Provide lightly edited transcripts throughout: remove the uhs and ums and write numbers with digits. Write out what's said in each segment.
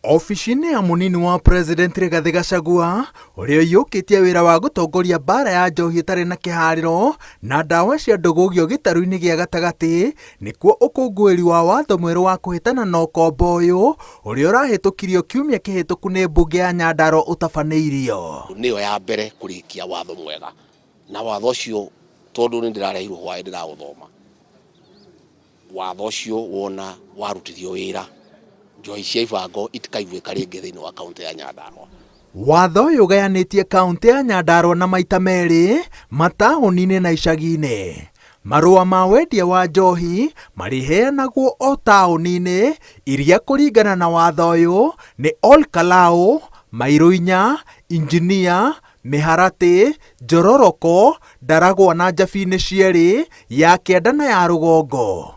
Obici-inĩ ya mũnini wa President Rigathĩ Gachagua ũrĩa ũiyũkĩtie wĩra wa gũtongoria mbaara ya njohi ĩtarĩ na kĩharĩro na ndawa cia ndũgũgio gĩtarũ-inĩ gĩa gatagatĩ nĩkuo ũkũngũĩri wa watho mwerũ wa kũhĩtana na ũkombo ũyũ ũrĩa ũrahĩtũkirio kiumia kĩhĩtũku nĩ mbunge ya Nyandarua ũtabanĩirio. Nĩyo ya mbere kũrĩkia watho mwega na watho ũcio tondũ nĩ ndĩrarehirwo hwaĩ ndĩraũthoma. Watho ũcio wona warutithio wĩra, njohi cia ibango itikaiguĩka rĩngĩ thĩinĩ wa kaũntĩ ya Nyandarua. Watho ũyũ ũgayanĩtie kaũntĩ ya Nyandarua na maita merĩ, mataũni-inĩ na icagi-inĩ. Marũa ma wendia wa njohi marĩheanagwo o taũni-inĩ iria kũringana na watho ũyũ nĩ Ol Kalou, Mairũ Inya, Injinia, Mĩharatĩ, Njororoko, Ndaragwa na Njabi-inĩ cierĩ, ya kĩanda na ya rũgongo.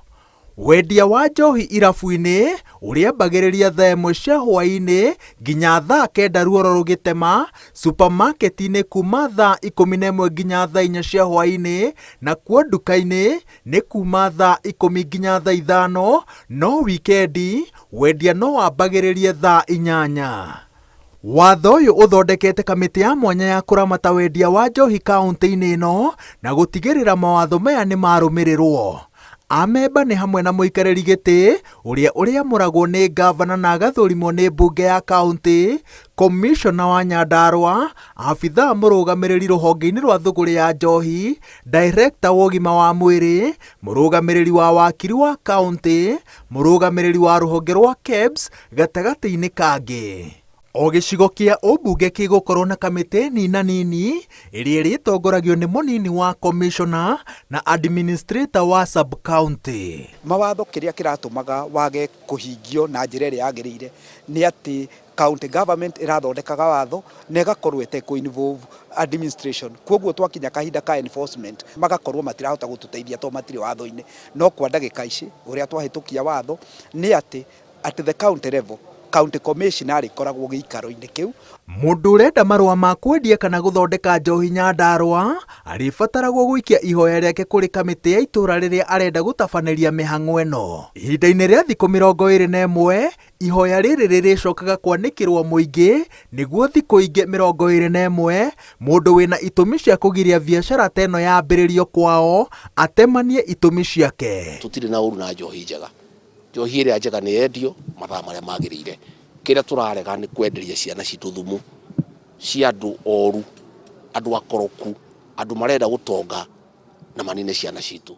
Wendia wa njohi irabu-inĩ ũrĩambagĩrĩria thaa ĩmwe cia hwaĩ-inĩ nginya thaa kenda ruoro rũgĩtema, supamaketi-inĩ kuma thaa 11 nginya thaa 4 cia hwaĩ-inĩ, nakuo nduka-inĩ nĩ kuma thaa 10 nginya thaa 5, no wikendi wendia no wambagĩrĩrie thaa 8. Watho ũyũ ũthondekete kamĩtĩ ya mwanya ya kũramata wendia wa njohi kaũntĩ-inĩ ĩno na gũtigĩrĩra mawatho maya nĩ marũmĩrĩrwo. Amemba nĩ hamwe na mũikarĩri gĩtĩ ũrĩa ũrĩamũragwo nĩ ngavana na agathũrimwo nĩ mbunge ya kaũntĩ, komishona wa Nyandarua, abithaa mũrũgamĩrĩri rũhonge-inĩ rwa thũgũrĩ ya njohi, Director wa ũgima wa mwĩrĩ, mũrũgamĩrĩri wa wakiri wa kaũntĩ, mũrũgamĩrĩri wa rũhonge rwa KEBS gatagatĩ-inĩ kangĩ. O gĩcigo kĩa ũmbunge gĩgũkorwo na kamĩtĩ nina nini ĩrĩa ĩrĩtongoragio nĩ mũnini wa commissioner na administrator wa sub county. Mawatho kĩrĩa kĩratũmaga wage kũhingio na njĩra ĩrĩa yagĩrĩire nĩ atĩ county government ĩrathondekaga watho na ĩgakorwo ĩtekũ involve administration. Kwoguo twakinya kahinda ka enforcement magakorwo matirahota gũtũteithia tondũ matirĩ watho-inĩ. No kwa ndagĩka ici ũrĩa twahĩtũkia watho nĩ atĩ at the county level county commissioner arĩkoragwo gĩikaro-inĩ kĩu. Mũndũ ũrenda marũa ma kwendia kana gũthondeka njohi Nyandarua arĩbataragwo gũikia ihoya rĩake kũrĩ kamĩtĩ ya itũũra rĩrĩa arenda gũtabanĩria mĩhang'o ĩno. Ihinda-inĩ rĩa thikũ 21, ihoya rĩrĩ rĩrĩcokaga kwanĩkĩrwo mũingĩ nĩguo thikũ ingĩ 21 mũndũ wĩna itũmi cia kũgiria biacara ta ĩno yambĩrĩrio kwao atemanie itũmi ciake. Tũtirĩ na ũru na njohi njega. Njohi ĩrĩa njega nĩ yendio mathaa marĩa magĩrĩire. Kĩrĩa tũrarega nĩ kwenderia ciana citũ thumu cia andũ oru, andũ akoroku, andũ marenda gũtonga na manine ciana citũ.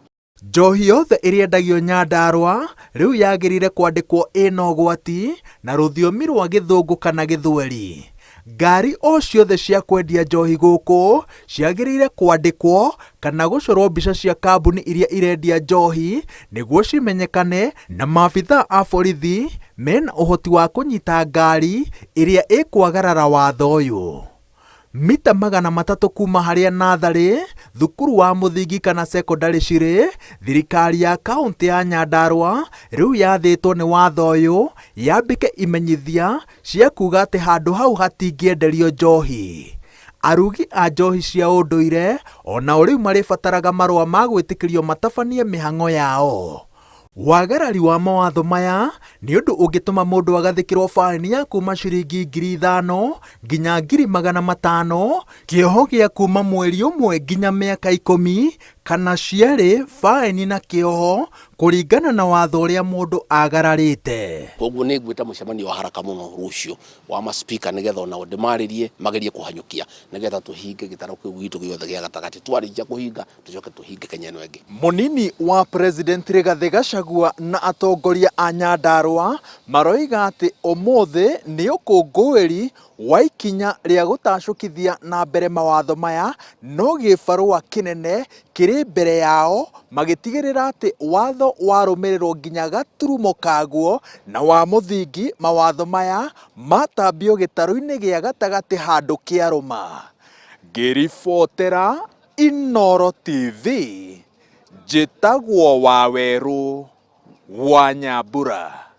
Njohi yothe ĩrĩendagio Nyandarua rĩu yagĩrĩire kwandĩkwo ĩna ũgwati na rũthiomi rwa gĩthũngũ kana gĩthweri. Ngari o ciothe cia kwendia njohi gũkũ ciagĩrĩire kwandĩkwo kana gũcorwo mbica cia kambuni iria irendia njohi nĩguo cimenyekane na maabithaa a borithi mena ũhoti wa kũnyita ngari ĩrĩa ĩkwagarara watho ũyũ. Mita 300 kuma harĩa natharĩ, thukuru wa mũthingi kana cekondarĩ cirĩ, thirikari ya kaũntĩ ya Nyandarua rĩu yathĩtwo nĩ watho ũyũ yambĩke imenyithia cia kuga atĩ handũ hau hatingĩenderio njohi. Arugi a njohi cia ũndũire o nao rĩu marĩbataraga marũa ma gwĩtĩkĩrio matabanie mĩhang'o yao. Wagarari wa mawatho maya nĩ ũndũ ũngĩtũma mũndũ agathĩkĩrwo baĩni ya kuma ciringi 5,000 nginya 500,000, kĩoho gĩa kuma mweri ũmwe nginya mĩaka 10 kana cierĩ baĩni na kĩoho kũringana na watho ũrĩa mũndũ agararĩte. Koguo nĩ ngwĩta mũcemanio wa haraka mũno rũciũ wa ma speaker nĩgetha onao ndĩmarĩrie magerie kũhanyũkia nĩgetha tũhinge gĩtarũ kĩu gitũ gĩothe gĩa gatagatĩ. Twarĩkia kũhinga tũcoke tũhinge Kenya ĩno ĩngĩ. Mũnini wa President Rigathĩ Gachagua na atongoria a Nyandarua maroiga atĩ ũmũthĩ nĩ ũkũngũĩri wa ikinya rĩa gũtacũkithia na mbere mawatho maya no gĩbarũa kĩnene kĩrĩ mbere yao magĩtigĩrĩra atĩ watho warũmĩrĩrwo nginya gaturumo kaguo na wa mũthingi mawatho maya matambio gĩtarũ-inĩ gĩa gatagatĩ handũ kĩarũma. Ngĩribotera Inooro TV, njĩtagwo Wawerũ wa Nyambura.